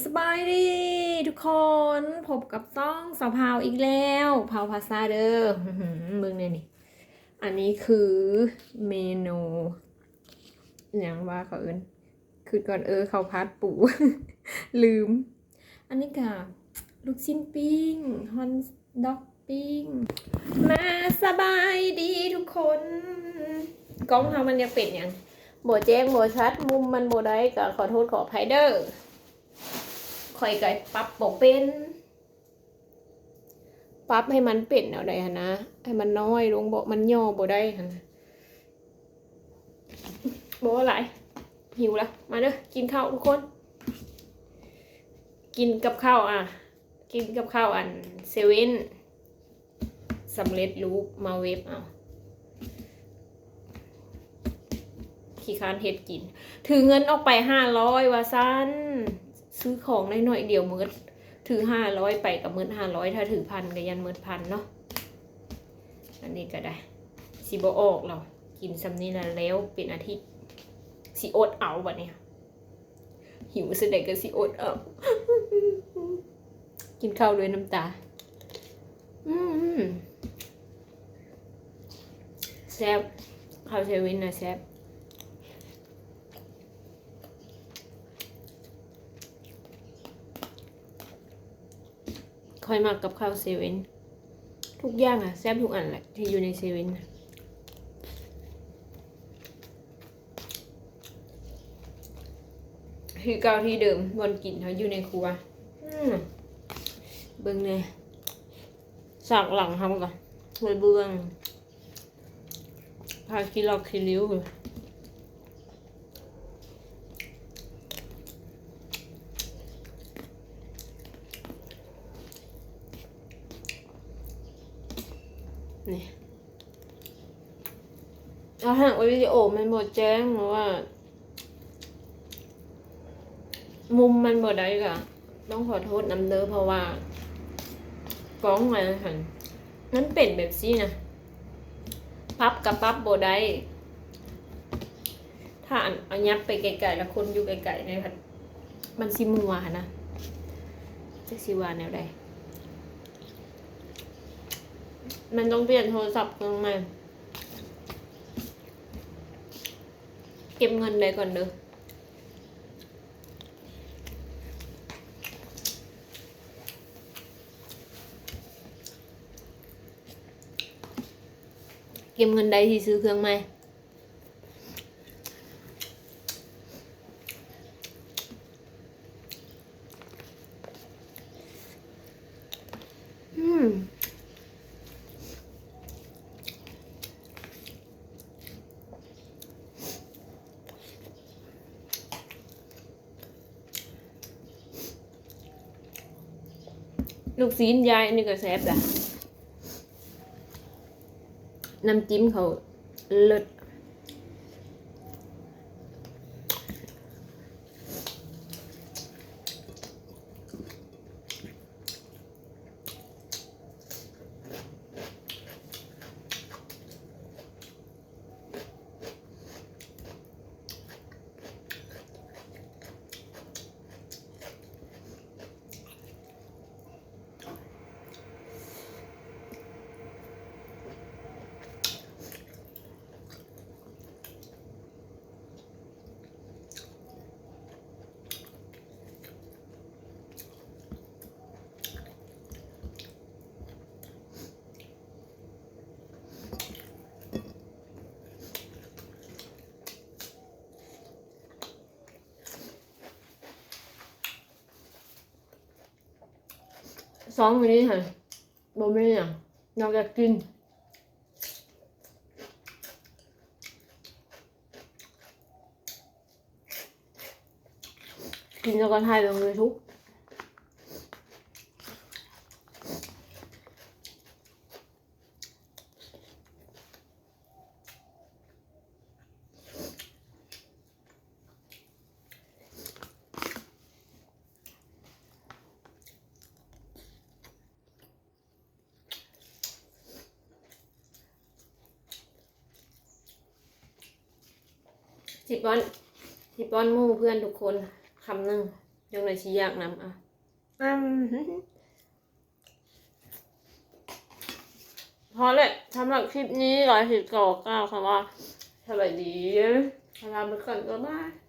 ສະບາຍດີທຸກຄົນ, ພົບກັບຊ່ອງສາວພາວອີກແລ້ວ, ພາວພາສາເດີ. ເບິ່ງແດ່ນີ້, ອັນນີ້ຄືເມນູຫຍັງວ່າເຂົາເອີ້ນ, ຄິດກ່ອນ, ເອີ ເຂົ້າຜັດປູ, ລືມ. ອັນນີ້ກະລູກຊີ້ນປີ້ງ, ຮອດດອກປີ້ງ. ມາ ສະບາຍດີທຸກຄົນ. ກ້ອງເຮົາມັນຢາກເປັນຫຍັງ ບໍ່ແຈ້ງບໍ່ຊັດ, ມຸມມັນບໍ່ໄດ້ ກະຂໍໂທດຂໍອະໄພເດີ. ຂ້ອຍກະປັບບໍ່ເປັນ, ປັບໃຫ້ມັນເປັນແນວໃດຫັ້ນນະ, ໃຫ້ມັນນ້ອຍລົງບໍ, ມັນຫຍໍ້ບໍ່ໄດ້ຫັ້ນນະ. ບໍ່ຫຼາຍ, ຫິວລະ. ມາເດີ ກິນເຂົ້າທຸກຄົນ, ກິນກັບເຂົ້າ ອ່ະ ກິນກັບເຂົ້າອັນເຊເວັ່ນສຳເລັດຮູບ ມາເວັບເອົາ. ຂີ້ຄ້ານເຮັດກິນ, ຖືເງິນອອກໄປຫ້າຮ້ອຍວ່າຊັ້ນ, ຊື້ຂອງໄດ້ໜ້ອຍດຽວໝົດ. ຖືຫ້າຮ້ອຍໄປກະໝົດຫ້າຮ້ອຍ, ຖ້າຖືພັນກະຢ້ານໝົດພັນເນາະ. ອັນນີ້ກະໄດ້ ຊິບໍ່ອອກແລ້ວ, ກິນສ່ຳນີ້ລະແລ້ວເປັນອາທິດ, ຊິອົດເອົາບັດນີ້. ຫິວສ່ຳໃດກະຊິອົດເອົາ, ກິນເຂົ້າດ້ວຍນ້ຳຕາ. ອືມ ແຊບ, ເຂົ້າເຊເວັ່ນນະແຊບ. ຂ້ອຍມັກກັບເຂົ້າເຊເວັ່ນ, ທຸກຢ່າງອະແຊບທຸກອັນແຫຼະທີ່ຢູ່ໃນເຊເວັ່ນນະ. ທີ່ເກົ່າທີ່ເດີມ, ບ່ອນກິນເຮົາຢູ່ໃນຄົວ. ອືມ ເບິ່ງແດ່, ສາກຫຼັງເຮົາກະໄວ້ເບື້ອງ. ພາຂີ້ຫຼອກຂີ້ລິ້ວ. ນີ້ ເອົາຫາກວ່າວິດີໂອມັນບໍ່ແຈ້ງ ເພາະວ່າມຸມມັນບໍ່ໄດ້ ກະຕ້ອງຂໍໂທດນຳເດີ, ເພາະວ່າກ້ອງອັນນັ້ນຫັ້ນ ມັນເປັນແບບຊີ້ນະ, ປັບກະປັບບໍ່ໄດ້. ຖ້າອັນເອົາຫຍັບໄປໄກໆ ລະຄົນຢູ່ໄກໆ ໃນພັດ ມັນຊິມົວຫັ້ນນະ, ຈັກຊິວ່າແນວໃດ. ມັນຕ້ອງປ່ຽນໂທລະສັບເຄື່ອງໃໝ່. ເກັບເງິນໄດ້ກ່ອນເດີ. ເກັບເງິນໄດ້ຊິຊື້ເຄື່ອງໃໝ່. ອືມ. ລູກຊີ້ນຢາຍອັນນີ້ກະແຊບລະ, ນ້ຳຈິ້ມເຂົາເລີດ. ຊ່ອງນີ້ຫັ້ນບໍ່ມີຫຍັງ ນອກຈາກກິນ. ກິນແລ້ວກໍຖ່າຍລົງຢູທູບ. ຊິປ້ອນ ຊິປ້ອນໝູ່ເພື່ອນທຸກຄົນຄຳໜຶ່ງ. ຈັ່ງໃດຊິຢາກນຳ ອ່ະ ອືມ ພໍແລ້ວ ສຳລັບຄລິບນີ້ ກໍຊິຂໍກ່າວຄຳວ່າ ສະບາຍດີ ລາໄປກ່ອນ ບາຍບາຍ.